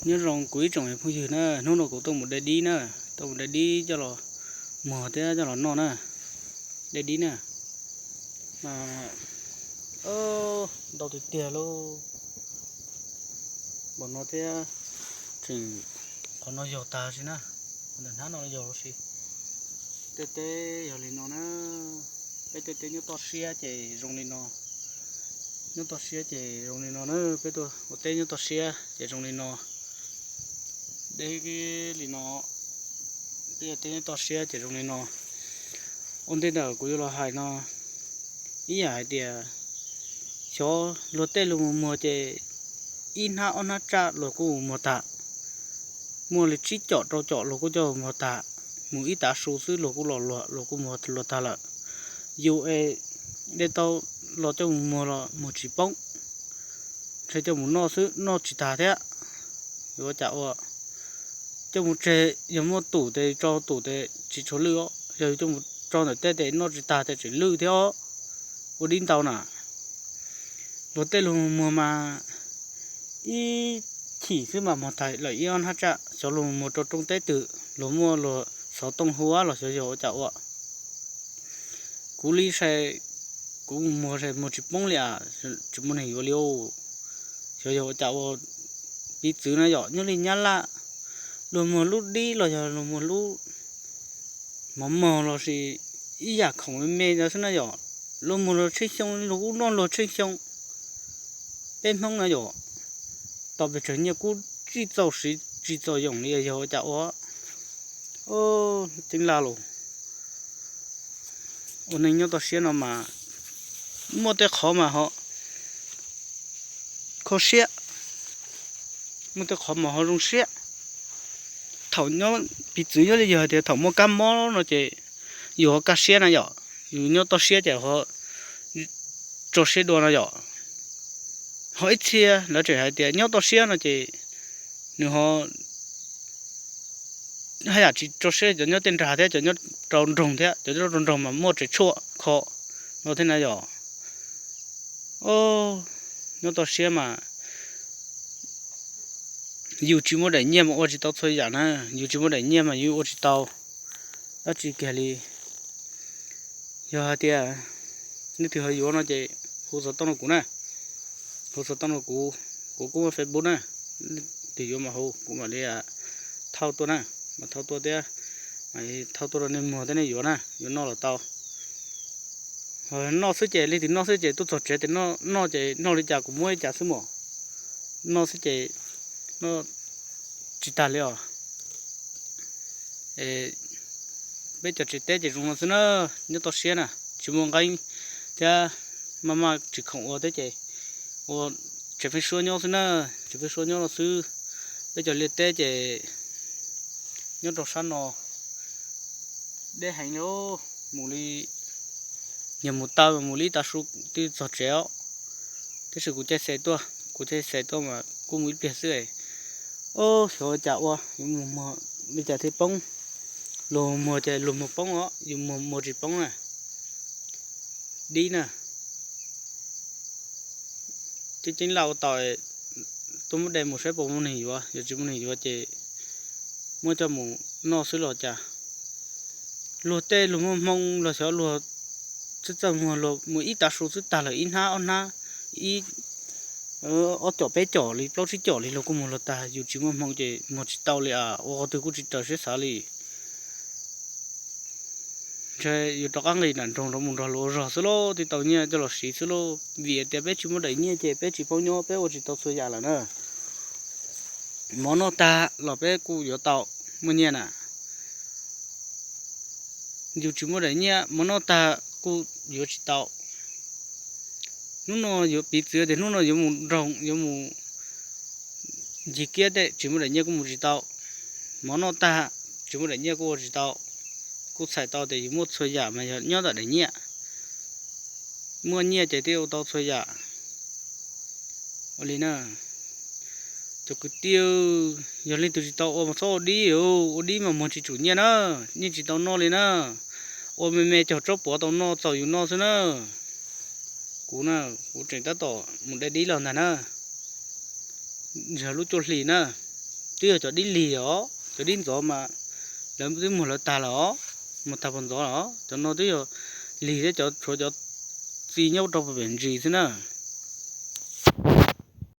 Nyob zoo kuv ib tsoom phooj ywg na, hnub no kuv tuaj mus de dib na, tuaj mus de dib coj los muag thiab coj los noj na, de dib na. Mas ntau tiag tiag lauj, npaum no thiab, tseem qhov no yog tag si na, ntawm hnab no yog si. Tej teb yog li no na, peb tej teb nyob toj siab ces zoo li no, nyob toj siab ces zoo li no na, peb tuaj ua teb nyob toj siab ces zoo li no. Deb li no, peb ua teb nyob toj siab ces zoo li no. Ua ntej ntawm kuv yuav los hais no, ib yam hais tias xyov luag tej luag mus muag ces ib hnab ob hnab tsaj luag kuj mus muag tag, muaj li tsib com rau com luag kuj coj mus muag tag, mus ib tav su xwb luag kuj los luag, luag kuj muag luag tag lawm. Yus es de tau los coj mus muag los muag tsis poob, ntshe coj mus noj xwb noj tsis tag thiab. Yuav ua cas ua, coj mus tseg yog muaj tum tes tso tum tes tsis tshua lwj os, yog yus coj mus tso ntawm tej tes noj tsis tag tes tseem lwj thiab os. Ua dib ntau na, luag tej luag muag mas ib chim xwb mas muag tag lawm ib ob hnab tsaj, xyov luag muag rau rooj teb twg, luag muaj luag xov tooj hu los xyov yog ua cas ua. Kuv li sai, kuv muag sai muag tsis poob li as, tsis muaj neeg yuav li. Xyov yog ua cas ua, piv txwv na yom, nyob li Nyab Laj, luag muag lub dib los yog luag muag lub mov mog los sis ib yam khoom me me no xwb na yom, luag muag luag tsheej xyoo luag kuj noj luag tsheej xyoo. Peb Hmoob no yom, tau pes tsawg nyiaj kuj tsis txaus siv tsis txaus yoom li, yog ua cas ua. Ceeb laj los, ua neej nyob toj siab no mas muaj tej qhov mas ho kho siab, muaj tej qhov mas ho zoo siab. Thaum nyob, piv txwv nyob li yog hais tias thaum muaj kab mob no ces yus ho kaj siab na yom, yus nyob toj siab ces ho tso siab dua no yom. Ho ib txhia lawv tseem hais tias nyob toj siab no ces nws ho haj yam tsis tso siab cov nyob tej nrag thiab cov nyob rau nroog thiab, cov nyob rau nroog mas muaj tsev tshuaj kho no thiab na yom. Nyob toj siab mas yus tsis muaj daim nyiaj mas ua tsis tau txhua yam na, yus tsis muaj daim nyiaj mas yus ua tsis tau dab tsi kiag li. Yog hais tias leej twg ho yuav no ces hu xov tooj rau kuv na, hu xov tooj rau kuv, kuv kuj muaj Facebook na, leej twg yuav mas hu kuv mam li thauj tuaj na, mam thauj tuaj thiab, mam thauj tuaj rau nej muag thiab nej yuav na, yuav noj los tau. Noj xwb ces leej twg noj xwb ces tuaj txog tsev ces noj, noj ces noj li cas kuv muab li cas xwb mog. Noj xwb ces noj tsis tag li os. Peb cov tsev teb ces zoo no xwb na, nyob toj siab na, tsis muaj nqeeb thiab maj maj tsis khoom ua thiab ces ua tsev feeb suab nyob xwb na, tsev feeb suab nyob no xwb. Peb cov liaj teb ces nyob rau sab no deb heev li, mus li, yog mus taw mus li ib tav su twb txog tsev os. Tab sis kuv caij xes tuaj, kuv caij xes tuaj mas kuj mus ib pliag xwb. Ob, xyov ua cas ua, yuav mus muag li cas thiaj poob. Luag muag ces luag muag poob os, yus muag muag tsis poob na. Dib na. Ceeb ceeb laj ua tau, tuaj muab de mus saib puas muaj neeg yuav, yog tsis muaj neeg yuav ces muab coj mus noj xwb los cas. Luag tej luag muaj hmoo los xyov luag txawj txawj muag, luag mus ib tav su xwb tag lawm ib hnab ob hnab, ib ob com peb com li plaub tsib com li luag kuj muag luag tag, yus tsis muaj hmoo ces muag tsis tau li as, ua qhov twg kuj tsis raws siab xav li. Ntshe yuav rov qab nqis nram nroog rov mus nrog luag ua zog xwb lauj, thiaj tau nyiaj coj los siv xwb lauj. Vim tias peb tsis muaj daim nyiaj ces peb tsis paub nyob, peb ua tsis tau txhua yam lawm na. Mov noj tag los peb kuj yuav tau muaj nyiaj na. Yus tsis muaj daim nyiaj, mov noj tag kuj yuav tsis tau. Hnub no yuav piv txwv tias hnub no yuav mus nroog, yuav mus ncig kiab tej, tsis muaj daim nyiaj kuj mus tsis tau. Mov noj tag, tsis muaj daim nyiaj kuj ua tsis tau. Kuj txhais tau tias yus muaj txhua yam mas yog nyob ntawm daim nyiaj. Muaj nyiaj ces thiaj ua tau txhua yam. Ua li na, cov kwv tij, yog leej twg tsis tau ua mas txhob ua dib, ua dib mas muag tsis tsum nyiaj na, nyiaj tsis tau noj li na. Ua me me cog tsob puav tau noj txaus yus noj xwb na. Kuv na, kuv tseem tab tom mus de dib los ntag na. Yog lub cuaj hlis na, twb yog cov dib lig os, cov dib ntxov mas lawv twb muag lawv tag lawm os, muag tag puag ntxov lawm os. Cov no twb yog lig thiab, cov tshuav cov txiv nyob rau puag pem ntsis xwb na.